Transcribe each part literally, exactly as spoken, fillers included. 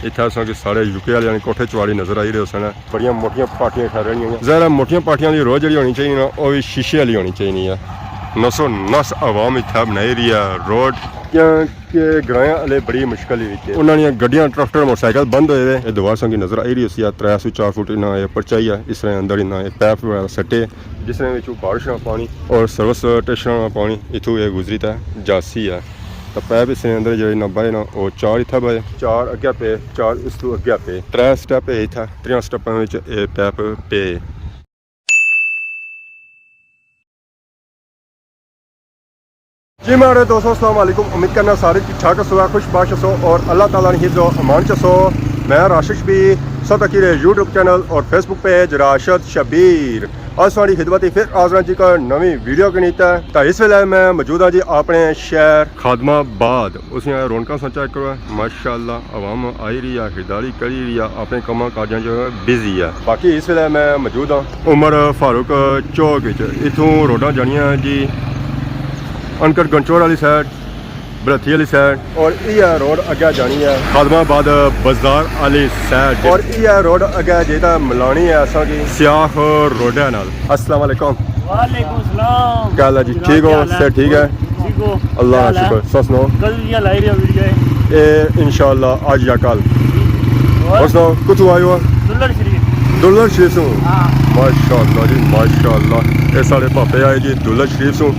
اتھے اساں کی سارے یو کے آلیاں نے کوٹھے چواڑی نظر آئی رہے ہوسن۔ بڑیاں موٹیاں پارٹیاں ٹھہر رہیاں۔ ظاہر ہے، موٹیاں پارٹیاں دی روڈ جیڑی ہونی چاہیے نا، او وی شیشے آلی ہونی چاہیے ہے۔ نسو نس عوام اتھے بنائی رہی ہے روڈ، کیونکہ گرایاں آلے بڑی مشکل ہی وچ ہے۔ انہاں نیاں گڈیاں، ٹریکٹر، موٹر سائیکل بند ہوئے وے۔ اے دیوار سنگی نظر آئی رہی ہوسی، ترے سو چار فٹ انہاں اے پرچائی ہے، اس طرح اندر انہاں اے پیپ وغیرہ سٹے۔ جس نے وچوں بارش نا پانی اور سروس اسٹیشن نا پانی اتھوں اے گزری تے جاسی ہے۔ تے پیپ اس نے اندر جیڑے نہ بائے نا، او چار اتھا بائے، چار اگے پے، چار اس تو اگے پے۔ ترے سٹیپ ہے اتھا، تریاں سٹیپاں وچ اے پیپ پے۔ جی میرے دوستو، السلام علیکم۔ امید کرنا سارے ٹھیک ٹھاک ہسو، خوش باش ہسو اور اللہ تعالیٰ نے حفظ و امان چ ہسو۔ میں راشد شبیر، سو تکی رہے یوٹیوب چینل اور فیس بک پیج راشد شبیر۔ اج تہاڈی خدمت اچ پھر حاضر ہاں جی، ایک نویں ویڈیو کے نیتے۔ تے اس ویلے میں موجود ہاں جی اپنے شہر خادم آباد۔ اس نیاں رونقاں ساں چیک کرو، ماشاءاللہ عوام آئی رہی ہے، خریداری کری رہی ہے، اپنے کماں کاجاں چ بزی ہے۔ باقی اس ویلے میں موجود ہاں عمر فاروق چوک وچ۔ اتھوں روڈاں جانیاں جی انکر گنچور والی سائیڈ، بلتھی والی سائیڈ۔ اور یہ روڈ اگے جانی ہے خادم آباد بازار والی سائیڈ۔ اور یہ روڈ اگے جیتا ملانی ہے اساں کی سیاخ روڈ نال۔ السلام علیکم۔ وعلیکم السلام۔ کیا حال ہے جی؟ جناب، ٹھیک ہو؟ کیا حال ہے؟ صحت ٹھیک ہے؟ ٹھیک ہو؟ اللہ کیا حال ہے؟ شکر۔ سو سناؤ۔ کل دیاں لائی رہی ویڈیو ہے۔ اے انشاءاللہ اج یا کل۔ اور؟ اور سناؤ، کتھوں آئے ہو؟ دلر شریف۔ دلر شریف سوں؟ ہاں۔ ماشاءاللہ جی، ماشاءاللہ۔ اے سارے پاپے آئے جی دلر شریف سوں۔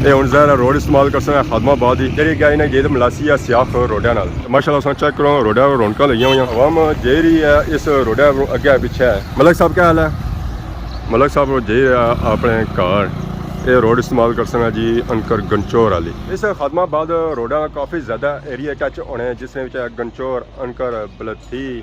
اے ہن ظاہر ہے روڈ استعمال کرسن خادم آباد ہی۔ جیڑی کہ انہیں گید ملاسی ہے سیاخ روڈا نال۔ ماشاءاللہ، اساں چیک کرو، روڈا پر رونقاں لگیاں ہوئیاں۔ عوام جائی رہی ہے اس روڈا پر اگے پچھے۔ ملک صاحب، کیا حال ہے؟ ملک صاحب جائی رہا اپنے گھر۔ اے روڈ استعمال کرسن جی انکر گنچور والی۔ اس خادم آباد روڈا کافی زیادہ ایریا ٹچ ہونے، جس نے وچ گنچور، انکر، بلتھی،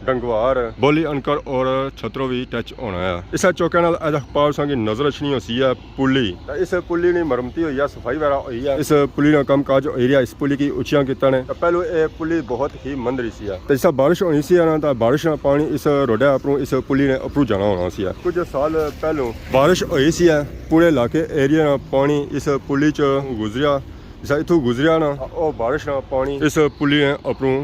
ڈنگوار، بولی انکر اور چھترو بھی ٹچ ہونا ہے۔ اس چوکے نال اج اخبار ساں کی نظر اچھنی ہوسی ہے پلی۔ تے اس پلی نی مرمتی ہوئی ہے، صفائی وغیرہ ہوئی ہے۔ اس پلی نا کم کاج ہوئی رہیا، اس پلی کی اچیاں کیتا نے۔ تے پہلو اے پلی بہت ہی مندری سی ہے۔ تے جسا بارش ہونی سی ہے نا، تے بارش نا پانی اس روڈے اپروں، اس پلی نے اپروں جانا ہونا سی ہے۔ کچھ سال پہلوں بارش ہوئی سی ہے، پورے علاقے ایریا نا پانی اس پلی چ گزریا۔ جسا اتھوں گزریا نا، او بارش نا پانی اس پلی نے اپروں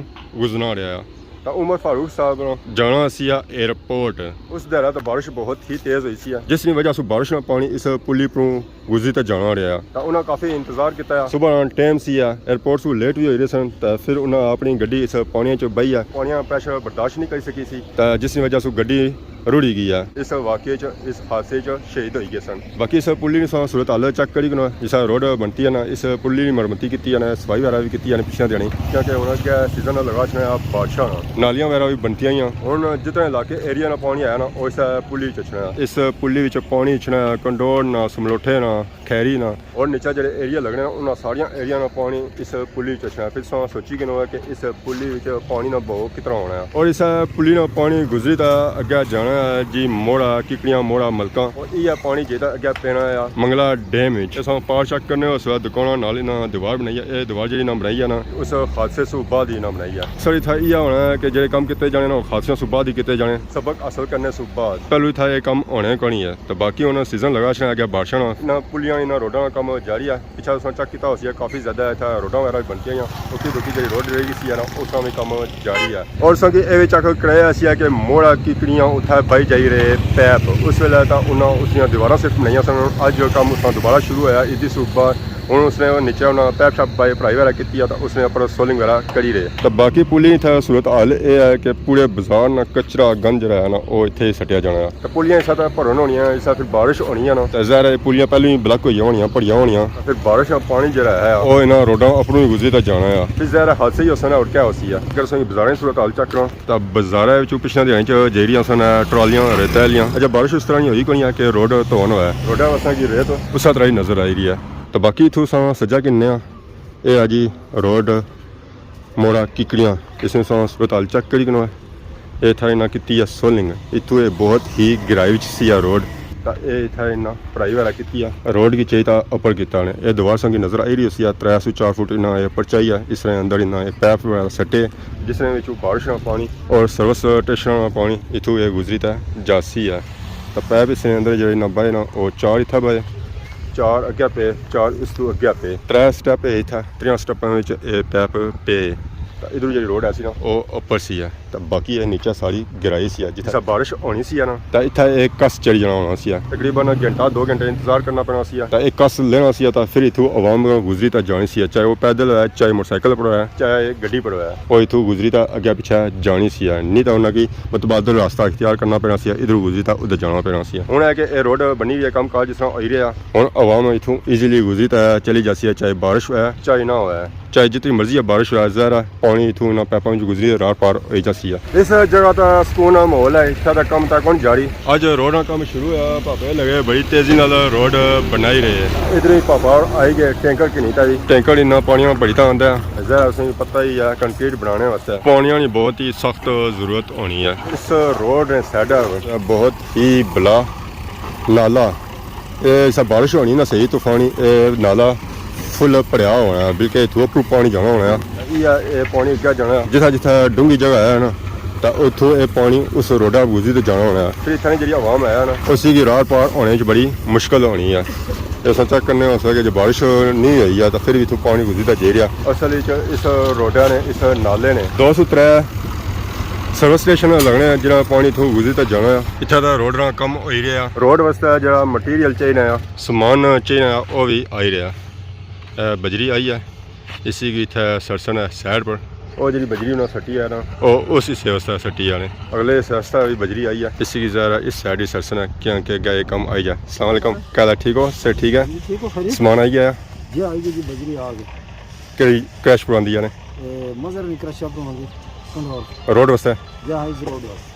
گزرنا رہیا۔ تاں عمر فاروق صاحب نا جانا سی آ ایئرپورٹ۔ اس دھیڑا تاں بارش بہت ہی تیز ہوئی سی آ، جس نی وجہ سوں بارش نا پانی اس پلی پروں گزری تے جانا رہیا۔ تاں انہاں کافی انتظار کیتا آ۔ صبح نا ٹائم سی آ، ایئرپورٹ سوں لیٹ وی ہوئی رہے سن، تاں پھر انہاں اپنی گڈی اس پانیاں چ بہی آ۔ پانیاں پریشر برداشت نہیں کری سکی سی۔ تاں جس نی وجہ سوں گڈی رڑی گئی آ۔ اس واقعے چ، اس حادثے چ شہید ہوئی گئے سن۔ باقی اس پلی نی اساں صورت حال چیک کری کنوں، جسا روڈ بنتی ہے نا، اس پلی نی مرمتی کیتی ہے نا، صفائی وغیرہ بھی کیتی ہے نا پچھلے دنی، کیونکہ ہن اگے سیزن لگا اچھنا ہے بارشاں نا، نالیاں وغیرہ بھی بنتیاں ہیاں۔ ہن جتنے علاقے ایریا نا پانی آیا نا، او اس پلی چ اچھنا ہے۔ اس پلی وچ پانی اچھنا ہے، کنڈوڑ نا، سملوٹھے نا، کھیری نا۔ اور نیچے جڑے ایریا لگنے نا، انہاں ساریاں ایریا نا پانی اس پلی چ اچھنا ہے۔ پھر تساں سوچی کنوں ہے کہ اس پلی وچ پانی نا بہاؤ کتنا ہونا ہے۔ اور اس پلی نا پانی گزری تے اگے جانا ہے جی موڑا ککڑیاں، موڑا ملکاں۔ اور یہ پانی جیتا اگے پینا ہے منگلا ڈیم وچ۔ اساں پار چیک کرنے ہو، اس ویلے دکاناں نال انہاں دیوار بنائی ہے۔ اے دیوار جڑی انہاں بنائی ہے نا، اس حادثے سوں بعد ہی انہاں بنائی ہے۔ سر، اتھا یہ ہونا ہے کہ جڑے کم کیتے جانے نا، او حادثیاں سوں بعد ہی کیتے جانے۔ سبق حاصل کرنے سوں بعد۔ پہلو اتھا یہ کم ہونے کونی ہے، تو باقی ہن سیزن لگا اچھنا اگے بارشاں نا۔ انہاں پلیاں، انہاں روڈاں نا کم جاری ہے۔ پچھا تساں چیک کیتا ہوسی، کافی زیادہ اتھا روڈاں وغیرہ بھی بنتیاں ہیاں۔ اوکی دوکی جڑی روڈ رہ گئی سی نا، اس نا بھی کم جاری ہے۔ اور تساں کی اے وی چیک کرایا سی کہ موڑا ککڑیاں اتھا بائی جائی رہے پیپ۔ اس ویلے تاں انہاں اس دیاں دیواراں صرف بنائیاں سن۔ اج جو کم اتھاں دوبارہ شروع ہویا، ایدی صبح ہن اس نے نیچے انہاں پیپ شاپ بائی پڑھائی وغیرہ کیتی ہے، تاں اس نے اپر سولنگ وغیرہ کری رہے۔ تاں باقی پلی اتھا صورت حال اے ہے کہ پورے بازار نا کچرا گند جڑا ہے نا، او اتھے ہی سٹیا جانا ہے۔ تے پلیاں اس طرح بھرن ہونیاں، اس طرح پھر بارش ہونی ہے نا۔ تے ظاہر ہے پلیاں پہلے ہی بلاک ہوئی ہونیاں، بھریاں ہونیاں۔ تے پھر بارش نا پانی جڑا ہے، او انہاں روڈاں اپروں ہی گزری تے جانا ہے۔ پھر ظاہر ہے حادثے ہی ہوسن، اور کیا ہوسی ہے۔ اگر تساں بازاراں نی صورت حال چیک کرو، تے بازاراں وچوں پچھلے دناں چ جیڑیاں سن ٹرالیاں ریتے آلیاں، اجے بارش اس طرح نی ہوئی کونی ہے کہ روڈ دھون ہوئے۔ روڈاں اساں کی ریت اس طرح ہی نظر آئی رہی ہے۔ تے باقی اتھوں اساں سجا گھننے آں، اے آ جی روڈ موڑا ککڑیاں، اس نے تساں صورت حال چیک کری کنو۔ اے اتھا انہاں کیتی ہے سولنگ، اتھوں اے بہت ہی گہرائی وچ سی آ روڈ۔ تاں اے اتھا انہاں پڑھائی وغیرہ کیتی ہے، روڈ کی چاہیے تاں اپر کیتا نے۔ اے دیوار تساں کی نظر آئی رہی ہوسی، ترے سو چار فٹ انہاں اے اپر چاہیے، اس نے اندر انہاں اے پیپ وغیرہ سٹے، جس نے وچوں بارش نا پانی اور سروس اسٹیشن نا پانی اتھوں اے گزری تے جاسی ہے۔ تاں پیپ اس نے اندر جڑے نہ بائے نا، او چار اتھا بائے، چار اگے پے، چار اس تو اگے پے۔ ترے سٹیپ ہے اتھا، تریاں سٹیپاں وچ اے پیپ پے۔ ادھروں جیڑھی روڈ ہے سی نا، او اپر سی ہے، تے باقی اے نیچے ساری گہرائی سی ہے۔ جتھے بارش ہونی سی ہے نا، تے اتھے اے کس چڑھی جانا ہونا سی ہے۔ تقریباً گھنٹہ دو گھنٹے انتظار کرنا پینا سی ہے، تے اے کس لینا سی ہے، تے پھر اتھوں عوام گزری تے جانی سی ہے، چاہے او پیدل ہوئے، چاہے موٹر سائیکل پر ہوئے، چاہے گڈی پر ہوئے، او اتھوں گزری تے اگے پیچھے جانی سی ہے، نہیں تے انہاں کی متبادل راستہ اختیار کرنا پینا سی ہے، ادھروں گزری تے ادھر جانا پینا سی ہے۔ ہن ہے کہ اے روڈ بنی ہوئی ہے، کم کاج جس طرح ہوئی رہیا، ہن عوام اتھوں ایزیلی گزری تے چلی جاسی ہے، چاہے بارش ہوئے، چاہے نہ ہوئے۔ چاہے جتنی مرضی ہے بارش ہوئے، ظاہر ہے پانی اتھوں انہاں پیپاں وچ گزری تے رار پار ہوئی جاسی ہے۔ اس جگہ تے سکون نا ماحول ہے، اتھے دا کم تک ہن جاری۔ اج روڈ نا کم شروع ہویا، پاپے لگے بڑی تیزی نال روڈ بنائی رہے۔ ادھر ہی پاپا آئی گئے، ٹینکر کی نہیں تھی، ٹینکر انہاں پانیاں بڑی تاں آندا ہے۔ ظاہر ہے، تساں کی پتہ ہی ہے، کنکریٹ بنانے واسطے پانیاں نی بہت ہی سخت ضرورت ہونی ہے۔ اس روڈ نے سائیڈ بہت ہی بلا نالا، اے اسا بارش ہونی نا صحیح طوفانی، اے نالا فل بھریا ہونا ہے، بلکہ اتھوں اپروں پانی جانا ہونا ہے۔ اے، اے پانی اگے جانا ہے۔ جتھا جتھا ڈونگھی جگہ ہے نا، تاں اتھوں اے پانی اس روڈا گزری تے جانا ہونا ہے۔ پھر اتھاں نی جیڑھی عوام ہے نا، اسی کی رار پار ہونے وچ بڑی مشکل ہونی ہے۔ اساں چیک کرنے ہو سکے کہ جے بارش نہیں ہوئی ہے تاں پھر وی اتھوں پانی گزری تے جائی رہیا۔ اصل وچ اس روڈا نے، اس نالے نے دو سو ترے سروس سٹیشن لگنے ہیں، جنہاں پانی اتھوں گزری تے جانا ہے۔ اتھا دا روڈ نا کم ہوئی رہیا۔ روڈ واسطے جیڑھا مٹیریل چاہینا ہے، سامان چاہینا ہے، او وی آئی رہیا۔ اے بجری آئی ہے، اسی کی اتھے سرسن ہے سائیڈ پر۔ او جیڑھی بجری انہاں سٹی ہے نا، او اس حصے واسطے سٹی ہے نے۔ اگلے حصے واسطے وی بجری آئی ہے، اسی کی ذرا اس سائیڈ ہی سرسن ہے، کیونکہ اگے اے کم آئی جائے۔ السلام علیکم، کیا حال ہے؟ ٹھیک ہو؟ صحت ٹھیک ہے؟ جی، ٹھیک ہو، خیریت؟ سامان آئی گیا؟ جی، آئی گئی جی، بجری آ گئی۔ کیڑھی کریش پرواندی ہے نے؟ اے، مظہر نی کریش پرواندی، کنڈور۔ روڈ واسطے؟ جی، ہاں، اس روڈ واسطے۔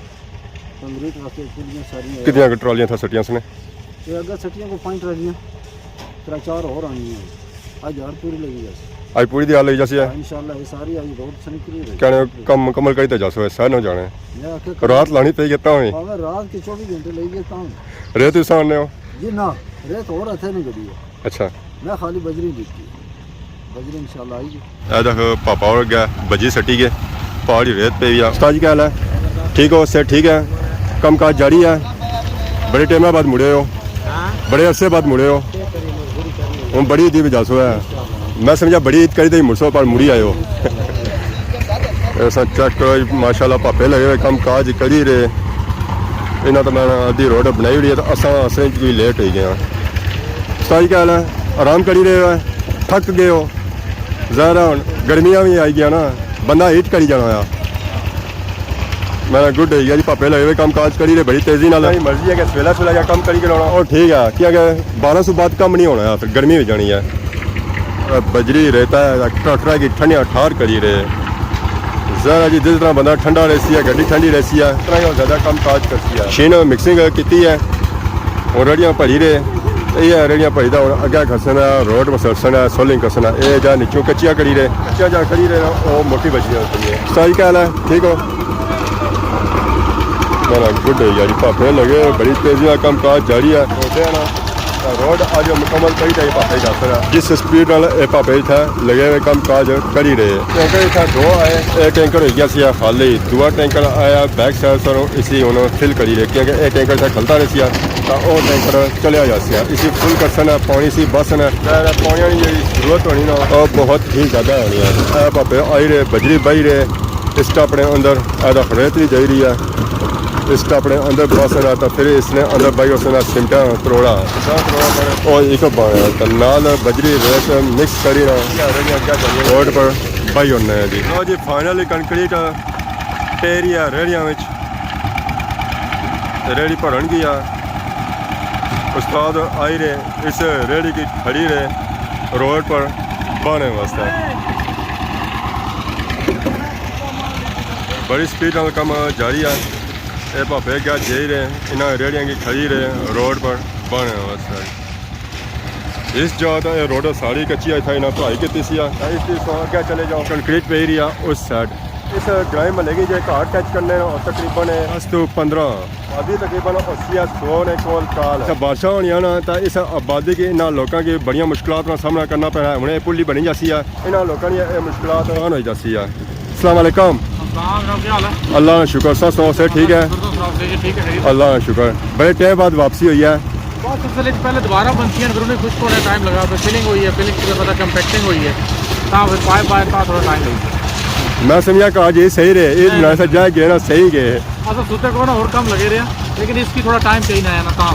کنکریٹ واسطے پولیاں ساریاں۔ کتنیاں ٹرالیاں تھا سٹیاں اس نے؟ اے اگے سٹیاں کو پانچ ٹرالیاں، ترے چار ہور آنیاں۔ اج ہر پوری لگی جاسی۔ اج پوری دی حال لگی جاسی ہے؟ ہاں، انشاءاللہ، اے ساری اج روڈ سے نکلی رہی۔ کہنے کم مکمل کری تے جاسو، سر نہ جانے۔ میں آکھیا رات لانی پئی گئی تاں وی۔ بھاویں رات کے چوبی گھنٹے لگی گئے تاں وی۔ ریت وی ساڑنے ہو؟ جی نہ، ریت ہور اتھے نہیں گڈی ہے۔ اچھا۔ میں خالی بجری دیتی۔ بجری انشاءاللہ آئی گئی۔ اے دیکھو پاپا ہور گئے، بجری سٹی گئے، پہاڑی ریت پئی ہوئی ہے۔ استاد جی، کیا حال ہے؟ ٹھیک ہو؟ صحت ٹھیک ہے؟ کم کاج جاری ہے؟ بڑے ٹائم بعد مڑے ہو؟ ہاں۔ بڑے عرصے بعد مڑے ہو؟ ہوں بڑی عید وچ جاسو ہے۔ میں سمجھا بڑی عید کری تے ہی مڑسو، پر مڑی آئے ہو۔ اساں چیک کرو جی، ماشاءاللہ پاپے لگے ہوئے کم کاج کری رہے۔ انہاں تو میں ادھی روڈ بنائی ہوئی ہے، تو اساں اصل وچ کوئی لیٹ ہوئی گئے ہاں۔ استاد جی، کیا حال ہے؟ آرام کری رہے ہو؟ تھک گئے ہو؟ ظاہر ہے ہن گرمیاں وی آئی گیاں نا، بندہ ہیٹ کری جانا ہویا۔ میں گڈ ہوئی گیا جی، پاپے لگے ہوئے کم کاج کری رہے بڑی تیزی نال۔ تساں نی مرضی ہے کہ سویلا سویلا یا کم کری کے لانا۔ او ٹھیک ہے، کیونکہ بارہ سو بعد کم نہیں ہونا ہے، پھر گرمی ہو جانی ہے۔ بجری ریتا ہے، ٹریکٹر کی ٹھنڈیاں ٹھار کری رہے۔ ظاہر ہے جی، جس طرح بندہ ٹھنڈا رہسی ہے، گڈی ٹھنڈی رہسی ہے، اس طرح ہی وہ زیادہ کم کاج کرسی ہے۔ مشین مکسنگ کیتی ہے، اور ریڑیاں بھری رہے۔ یہ ریڑیاں بھری دا ہن اگے کھسن ہے، روڈ مسلسن ہے، سولنگ کسن ہے۔ یہ جا نیچوں کچیا کری رہے، کچیا جا کری رہے نا، وہ موٹی بجری ہوتی ہے۔ استاد جی، کیا حال ہے؟ ٹھیک ہو؟ میں گڈ ہوئی گیا جی، پاپے لگے ہوئے، بڑی تیزی نال کم کاج جاری ہے۔ روڈ اج مکمل کری تے پاپے جاسو ہے۔ جس سپیڈ نال اے پاپے اتھے لگے ہوئے کم کاج کری رہے۔ ٹینکر اتھے دو آئے، اے ٹینکر ہوئی گیا سی خالی، دوا ٹینکر آیا بیک سائیڈ سروں، اسی ہن فل کری رہے، کیونکہ اے ٹینکر اتھے کھلتا رہسی، تاں او ٹینکر چلیا جاسی۔ اسی فل کرسن ہے، پانی سی بسن ہے۔ ظاہر ہے پانی نی جیڑھی ضرورت ہونی نا، او بہت ہی زیادہ ہونی ہے۔ اے پاپے آئی رہے، بجری بائی رہے، اس ٹاپڑے اندر اے دا ریت وی جائی رہی ہے۔ اس ٹاپڑے اندر بس رہا تھا، پھر اس نے اندر بائی اس نے سمٹا تروڑا۔ او ایک بار تے نال بجری ریت مکس کری رہا۔ روڈ پر بائی ہونا ہے جی۔ لو جی، فائنلی کنکریٹ پی رہی ہے ریڑیاں وچ۔ ریڑی بھرن گیا۔ استاد آئی رہے، اس ریڑی کی کھڑی رہے روڈ پر بانے واسطے۔ بڑی سپیڈ نال کم جاری ہے۔ اے پاپے کیا جائی رہے، انہاں ریڑیاں کی کھڑی رہے روڈ پر بانے واسطے۔ اس جا تے اے روڈ ساری کچی ہے، اتھا انہاں پڑھائی کیتی سی۔ اس دی سو اگے چلے جاؤ، کنکریٹ پئی رہی ہے اس سائیڈ۔ اس گرائیں محلے کی جے گھر ٹچ کرنے ہو، تقریباً دس تو پندرہ۔ آبادی تقریباً اسی یا سو نے کول کال ہے۔ اچھا، بارشاں ہونیاں نا، تاں اس آبادی کی، انہاں لوکاں کی بڑیاں مشکلات نا سامنا کرنا پے رہا ہے۔ ہن اے پل ہی بنی جاسی ہے، انہاں لوکاں نی اے مشکلات آسان ہوئی جاسی ہے۔ السلام علیکم۔ السلام جناب، کیا حال ہے؟ اللہ نا شکر، سر سناؤ، صحت ٹھیک ہے؟ شکر، سناؤ، صحت ٹھیک ہے، خیریت؟ اللہ نا شکر، بڑے ٹائم بعد واپسی ہوئی ہے۔ بس اصل وچ پہلے دیوارا بنسیاں، پھر انہیں خشک ہونے ٹائم لگا، پھر فلنگ ہوئی ہے، فلنگ کی پتہ کمپیکٹنگ ہوئی ہے، تاں پھر پائپ پائپ تاں تھوڑا ٹائم لگی۔ میں سمجھا کہ اج یہ صحیح رہے، یہ نہیں، بنایا سا نہیں۔ جا گئے نا، صحیح گئے۔ اساں سوتے کو نا اور کم لگے رہے ہیں، لیکن اس کی تھوڑا ٹائم چاہیے نا، نا کام۔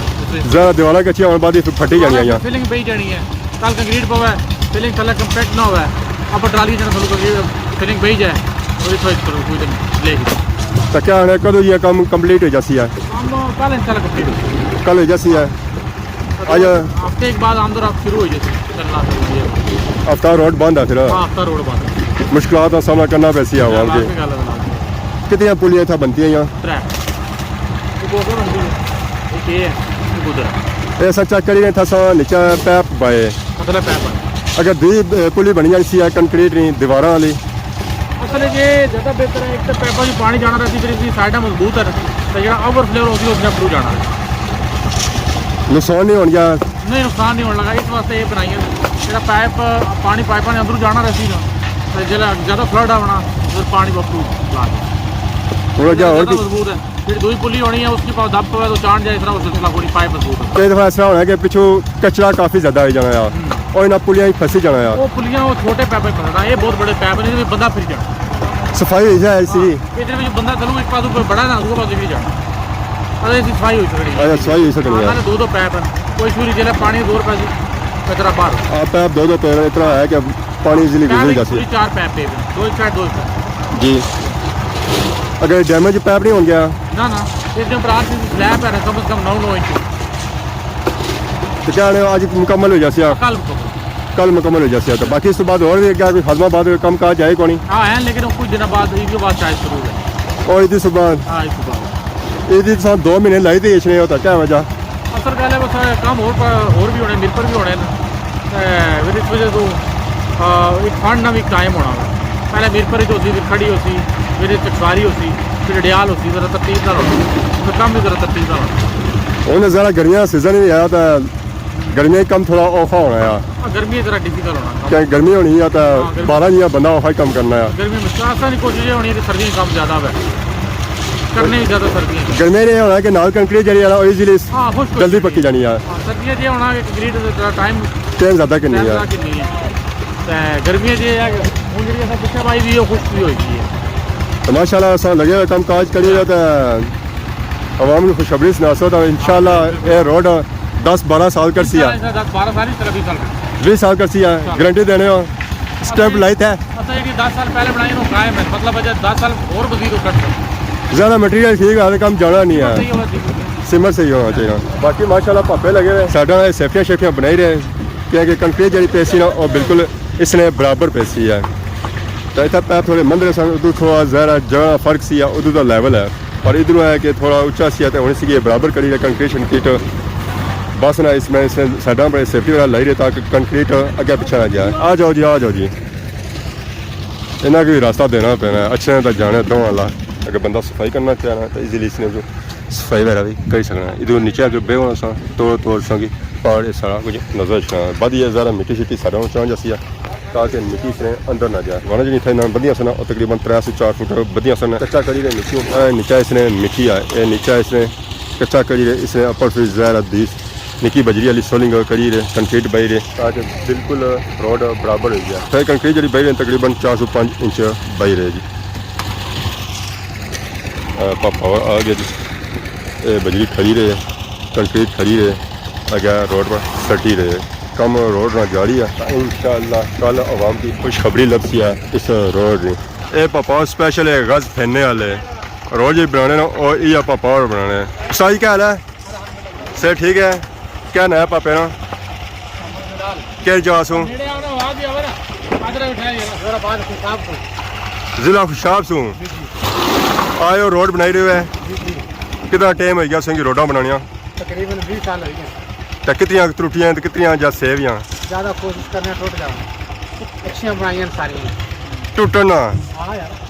زیادہ دیواراں کچیاں ہون بعد یہ پھٹی جانیاں۔ فلنگ پئی جانی ہے، کل کنکریٹ پوے، فلنگ تھلے کمپیکٹ نہ ہوے، اپر ٹرالی جنا تھلو کنکریٹ فلنگ پئی جائے، اور اتھوں ایک کوئی دن لے گی۔ تو کیا ہے، کدوں یہ کام کمپلیٹ ہو جاسی ہے؟ کل انشاءاللہ کمپلیٹ ہو جائے۔ کل ہو جاسی ہے۔ اج ہفتے ایک بعد آمد و رفت شروع ہو جاتی ہے۔ ہفتہ روڈ بند ہے پھر؟ ہاں، ہفتہ روڈ بند ہے۔ مشکلات کا سامنا کرنا پیسی عوام کے۔ لازمی گل ہے، لازمی۔ کتنی پلیاں اتھا بنتی ہیں یہاں؟ ترے۔ ایک اوپر بنتی ہے، ایک یہ ہے، ایک ادھر ہے۔ اے سا چیک کری تھا سا نیچے پیپ بائے۔ مطلب پیپ بائے۔ اگر دوئی، اے، پلی بنی جانی سی ہے کنکریٹ نہیں، دیواراں والی۔ اصل وچ یہ زیادہ بہتر ہے، ایک تو پیپاں وچ پانی جانا رہسی، پھر اس کی سائیڈاں مضبوط ہے، تو جڑا اوور فلو ہوسی اس نے اپرو جانا رہسی۔ نقصان نہیں ہون گیا؟ نہیں، نقصان نہیں ہون لگا، اس واسطے یہ بنائی ہے۔ جڑا پائپ، پانی پائپاں نے اندروں جانا رہسی نا، تو جڑا زیادہ فلڈ آنا، پھر پانی وہ اپرو لا دے۔ تھوڑا جہا اور زیادہ بھی مضبوط ہے۔ جڑی دوئی پلی ہونی ہے، اس کی پاس دب پوے تو چان جائے، اس طرح اس سلسلہ پوری پائپ مضبوط ہے۔ کئی دفعہ اس طرح ہونا کہ پچھوں کچرا کافی زیادہ آئی جانا آ، ہوں۔ اور انہاں پلیاں ہی پھنسی جانا آ۔ وہ پلیاں، وہ چھوٹے پیپ ہی پھنسنا، یہ بہت بڑے پیپ ہیں، جس میں بندہ پھر جانا۔ صفائی ہوئی جائے اس کی؟ ہاں، ادھر بھی جو بندہ چلو ایک پاس اوپر بڑا ہے نا، دوسرے پاس پھر جانا۔ اگر اس کی صفائی ہوئی سکتی ہے۔ اچھا، صفائی ہوئی سکتی ہے۔ ہاں، دو دو پیپ ہیں، کوئی شوری جلے پانی زور پہ سی، کچرا باہر۔ آ، پیپ دو دو پے اتنا ہے کہ پانی ایزیلی گزر جاسی۔ چار پیپ پے، دو ایک سائیڈ، دو ایک سائیڈ۔ جی۔ اگر ڈیمیج پیپ نہیں ہون گیا؟ نہ، نہ، اس دے اوپر آر سی سی سلیب ہے نا، کم از کم نو، نو انچ۔ تو کیا آنے آج مکمل ہو جاسی؟ کل مکمل۔ کل مکمل ہو جاسی۔ تو باقی اس کے بعد اور بھی اگر کوئی خدمہ بعد کم کاج آئے کونی؟ ہاں، ہیں، لیکن کچھ دنوں بعد عید کے بعد شاید شروع ہے۔ اور عید اس بعد؟ ہاں، عید کے بعد۔ عید اس دو مہینے لائی تھی، اس نے ہوتا کیا وجہ؟ اصل گل ہے، بس کم ہور پا-، ہور بھی ہونے، میر پر بھی ہونے نا۔ تے پھر اس وجہ تو، آ، ایک فنڈ نا بھی قائم ہونا۔ پہلے میر پر ہی تو ہوسی، پھر کھڑی ہوسی، پھر چکساری ہوسی، پھر ڈڈیال ہوسی، ذرا ترتیب نال ہونا۔ پھر کم بھی ذرا ترتیب نال ہونا۔ ہن ذرا گرمیاں سیزن بھی آیا تے گرمیاں کم تھوڑا اوکھا ہونا ہے۔ ہاں، گرمی ذرا ڈیفیکلٹ ہونا کم۔ کیا گرمی ہونی ہے تے ہاں، گرمی۔ بارہ دیاں بندہ اوکھا ہی کم کرنا ہے۔ گرمی مشکل، اساں نی کوشش یہ ہونی ہے کہ سردیاں کم زیادہ ہوئے۔ کرنے بھی زیادہ سردیاں۔ گرمی نے یہ ہونا کہ نال کنکریٹ جڑی ہے نا، وہ ایزیلی ہاں، خشک ہو جلدی جاتی پکی ہے۔ جانی ہے۔ ہاں، سردیاں یہ ہونا کہ کنکریٹ دا ٹائم ٹائم زیادہ کرنی ہے۔ زیادہ کرنی ہے۔ تے گرمیاں یہ ہے کہ ہن جڑی اساں پچھے بائی بھی، وہ خشک بھی ہوئی گئی ہے۔ تو ماشاءاللہ اساں لگے ہوئے کم کاج کری رہے تے عوام کی خوشخبری سناسو تو انشاءاللہ یہ روڈ دس بارہ سال کرسی ہے۔ انشاءاللہ دس بارہ سال، اس طرح بیس سال کرسی۔ بیس سال کرسی ہے، انشاءاللہ۔ گارنٹی دینے ہو؟ اسٹیمپ لائی تھے۔ اچھا، یہ دس سال پہلے بنائی، وہ قائم ہے، مطلب اجے دس سال اور مزید وہ کٹ سکتے۔ زیادہ مٹیریل ٹھیک ہے، کم جانا نہیں ہے۔ صحیح ہونا چاہیے۔ سیمنٹ صحیح ہونا چاہیے۔ باقی ماشاءاللہ پاپے لگے ہوئے، سائیڈاں سیفٹیاں شیفٹیاں بنائی رہے، کیونکہ کنکریٹ جڑی پیسی نا، وہ بالکل اس نے برابر پیسی ہے۔ تو اتھا پیر تھوڑے مندر سن، ادھر تھوڑا ذرا جگہ فرق سی، ادھر دا لیول ہے۔ اور ادھروں ہے کہ تھوڑا اچا سی تے ہن اس کی برابر کری رہے کنکریٹ شنکریٹ۔ بس نا اس میں، اس میں سائیڈاں پر سیفٹی والا لائی رہے تاکہ کنکریٹ اگے پچھے نہ جائے۔ آ جاؤ جی، آ جاؤ جی۔ انہاں کو بھی راستہ دینا پینا ہے، اچھے نے تو جانے دو والا۔ اگر بندہ صفائی کرنا چاہنا تو ایزیلی اس نے جو صفائی وغیرہ بھی کری سکنا ہے۔ ادھر نیچے اگر بے ہونا سا تو، تو سا کی پہاڑ یہ سارا کچھ نظر اچھنا ہے۔ بعد یہ ذرا مٹی شٹی سارا چاہنا جاسی ہے۔ تاکہ مٹی اس نے اندر نہ جائے۔ وانا جڑی اتھے نال بدیاں سن، او تقریباً ترے سو چار فٹ بدیاں سن۔ کچا کری رہے نیچے، اے نیچا اس نے مٹی آئے، اے نیچا اس نے کچا کری رہے، اس نے اپر پھر زہر حدیث نکی بجری والی سولنگ کری رہے، کنکریٹ بائی رہے، تاکہ بالکل روڈ برابر ہو جائے۔ پھر کنکریٹ جڑی بائی رہے تقریباً چار سو پنج انچ بائی رہے جی۔ اے پاپا آ گیا جی، اے بجری کھڑی رہے، کنکریٹ کھڑی رہے، اگے روڈ پر سٹی رہے۔ کم روڈ نہ جاری ہے۔ انشاءاللہ کل عوام کی خوشخبری لبسی ہے اس روڈ نی۔ اے پاپا اسپیشل ہے غز پھیرنے والے۔ روڈ جی بنانے نا، او ایہا پاپا اور بنانے۔ استاد جی کیا حال ہے؟ صحت ٹھیک ہے؟ کیا ناں ہے پاپے نا؟ کہڑی جگہ سوں؟ ضلع خوشاب سوں۔ آئے ہو روڈ بنائی رہے ہو ہے؟ کتنا ٹائم ہوئی گیا سنگی روڈاں بنانیاں؟ تقریباً بیس سال ہوئی گئے۔ تے کتنیاں ترٹیاں تے کتنیاں جا سیو یاں؟ زیادہ کوشش کرنے ٹوٹ جاؤ۔ اچھیاں بنائیاں ساریاں۔ ٹوٹن نہ۔ ہاں یار۔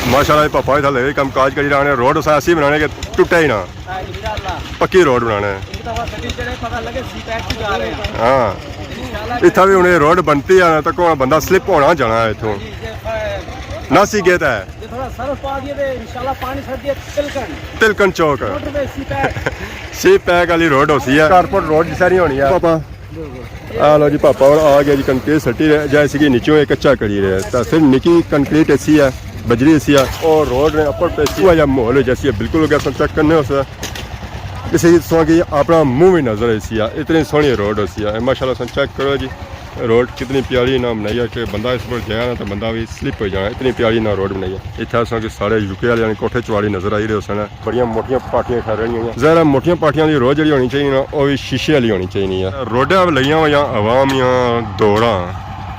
ماشاءاللہ، پاپا اتھا لگے کم کاج کری رہے نے، روڈ اساں ایسی بنانے کہ ٹوٹے ہی نہ۔ ہاں، انشاءاللہ۔ پکی روڈ بنانے۔ ایک دفعہ سٹی چڑھے، پتہ لگے سی پیک کی جا رہے ہیں۔ ہاں۔ انشاءاللہ۔ اتھا بھی ہن روڈ بنتی ہے نا، تو کوئی بندہ سلپ ہونا جانا ہے اتھوں۔ نہ سی گئے تے۔ جے تھوڑا سرف پا دیے تے انشاءاللہ پانی سٹ دیے تلکن۔ تلکن چوک۔ موٹر وے سی پیک۔ سی پیک والی روڈ ہوسی ہے۔ کارپوریٹ روڈ جس طرح ہونی ہے۔ پاپا۔ آ لو جی، پاپا اور آ گیا جی، کنکریٹ سٹی رہے جائے سی کہ نیچے ایک کچا کری رہے، تو پھر نکی کنکریٹ ایسی ہے، بجری ایسی ہے، اور روڈ نے اپر پہ سی ہوا یا ماحول ہو جیسی ہے، بالکل ہو گیا سن چیک کرنے ہو سر۔ اس کی سو کہ اپنا منہ بھی نظر ایسی ہے، اتنی سوہنی روڈ ہوسی ہے ماشاءاللہ۔ سن چیک کرو جی، روڈ کتنی پیاری نہ بنائی ہے کہ بندہ اس پر جایا نا تو بندہ بھی سلپ ہو جانا، اتنی پیاری نہ روڈ بنائی ہے۔ اتھا سو کہ سارے یو کے والے کوٹھے چوالی نظر آئی رہے ہو سن۔ بڑیاں موٹیاں پارٹیاں کھڑ رہی ہیں۔ ظاہر ہے موٹیاں پارٹیاں دی روڈ جیڑی ہونی چاہیے نا، او وی شیشے والی ہونی چاہیے ہے۔ روڈاں لگیاں ہویاں عوام دیاں دوڑاں،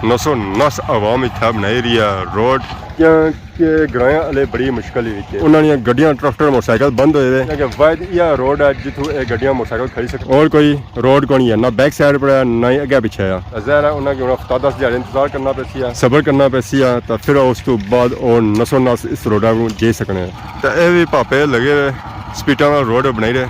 نسو نس عوام اتھا بنائی رہی ہے روڈ، کیونکہ گرایاں والے بڑی مشکل ہی وچ ہے۔ انہاں دیاں گڈیاں، ٹریکٹر، موٹر سائیکل بند ہوئے ہوئے، کیونکہ واحد یہ روڈ ہے جتھوں اے گڈیاں موٹر سائیکل کھڑی سکن۔ اور کوئی روڈ کونی ہے، نہ بیک سائیڈ پر ہے، نہ ہی اگے پیچھے ہے۔ ظاہر ہے انہاں کی ہن ہفتہ دس دیہاڑے انتظار کرنا پیسی ہے، صبر کرنا پیسی ہے، تے پھر اس تو بعد او نسو نس اس روڈا کو جائی سکنے۔ تے اے وی پاپے لگے ہوئے سپیڈاں نال روڈ بنائی رہے،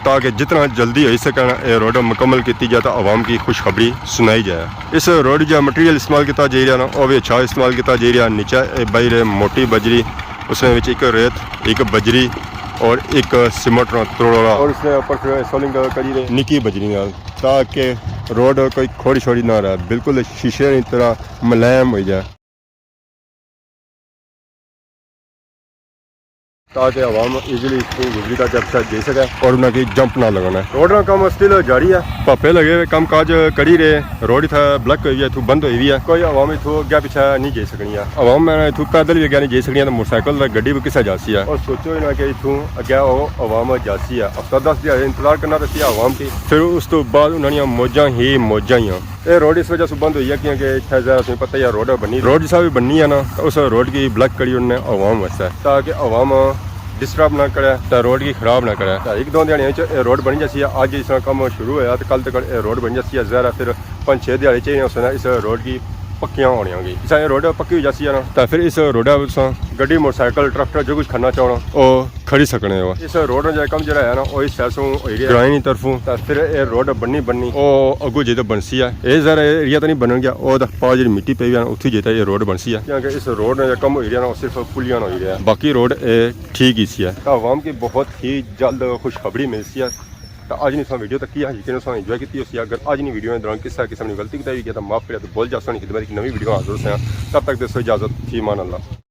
تاکہ جتنا جلدی ہوئی سکے نا اے روڈ مکمل کیتی جائے، تے عوام کی خوشخبری سنائی جائے۔ اس روڈ جو مٹیریل استعمال کیتا جائی رہا نا، او وی اچھا استعمال کیتا جائی رہا۔ نیچے اے بائی رہے موٹی بجری، اس نے وچ ایک ریت، ایک بجری اور ایک سیمنٹ نا تروڑا۔ اور اس نے اوپر پھر سولنگ کری رہے نکی بجری نال، تاکہ روڈ کوئی کھوڑی شوڑی نہ رہے، بالکل شیشے کی طرح ملائم ہوئی جائے۔ تاکہ عوام ایزیلی اس کو گزری دا جب تک جائی سکے اور انہاں کی جمپ نہ لگانا ہے۔ روڈ نا کم اسٹل جاری ہے۔ پاپے لگے ہوئے کم کاج کری رہے، روڈ اتھا بلاک ہوئی ہوئی ہے، اتھوں بند ہوئی ہوئی ہے، کوئی عوام اتھوں اگے پیچھے نہیں جائی سکنی ہے۔ عوام میں اتھوں پیدل بھی اگے نہیں جائی سکنی ہے، تو موٹر سائیکل تے گڈی بھی کسا جاسی ہے۔ اور سوچو ہی نہ کہ اتھوں اگے او عوام جاسی ہے، ہفتہ دس دیہاڑے انتظار کرنا پیسی عوام کی، پھر اس تو بعد انہاں نیاں موجاں ہی موجاں ہی ہیں۔ اے روڈ اس وجہ سے بند ہوئی ہے کیونکہ اتھے ظاہر تمہیں پتہ ہی ہے روڈ بنی، روڈ جسا بھی بننی ہے نا، تے اس روڈ کی بلاک کری انہوں نے عوام واسطے، تاکہ عوام ڈسٹرب نہ کرے تے روڈ کی خراب نہ کرے۔ تے ایک دو دیہاڑیاں وچ اے روڈ بنی جاسی ہے، اج اس طرح کم شروع ہویا تے کل تک اے روڈ بنی جاسی ہے، ظاہر ہے پھر پنج چھ دیہاڑے چاہیے اس نے اس روڈ کی پکیاں ہونیاں گی۔ جسا اے روڈ پکی ہوئی جاسی ہے نا، تے پھر اس روڈ پر تساں گڈی، موٹر سائیکل، ٹریکٹر جو کچھ کھڑنا چاہنا او کھڑی سکنے ہو۔ اس روڈ نا جیہڑا کم جیہڑا ہے نا، او اس سائیڈ سوں ہوئی رہیا گرائیں نی طرفوں۔ تے پھر اے روڈ بننی بننی او اگو جے تے بنسی ہے۔ اے ذرا ایریا تے نہیں بنن گیا، او تے پار جیہڑی مٹی پئی ہوئی ہے نا، اتھے جے تے اے روڈ بنسی ہے۔ کیونکہ اس روڈ نا جیہڑا کم ہوئی رہیا نا، او صرف پلیاں نا ہوئی رہیا ہے۔ باقی روڈ اے ٹھیک ہی سی ہے۔ تے عوام کی بہت ہی جلد خوشخبری ملسی ہے۔ تے اج نی تساں ویڈیو تکی ہے، یقیناً تساں انجوائے کیتی ہوسی۔ اگر اج نی ویڈیو نے دوران کسے قسم نی غلطی کیتی ہوئی ہے تے معاف کرے تے بھول جاسو، نی خدمت ایک نوی ویڈیو حاضر ہوساں۔ تب تک دیسو اجازت، فی امان اللہ۔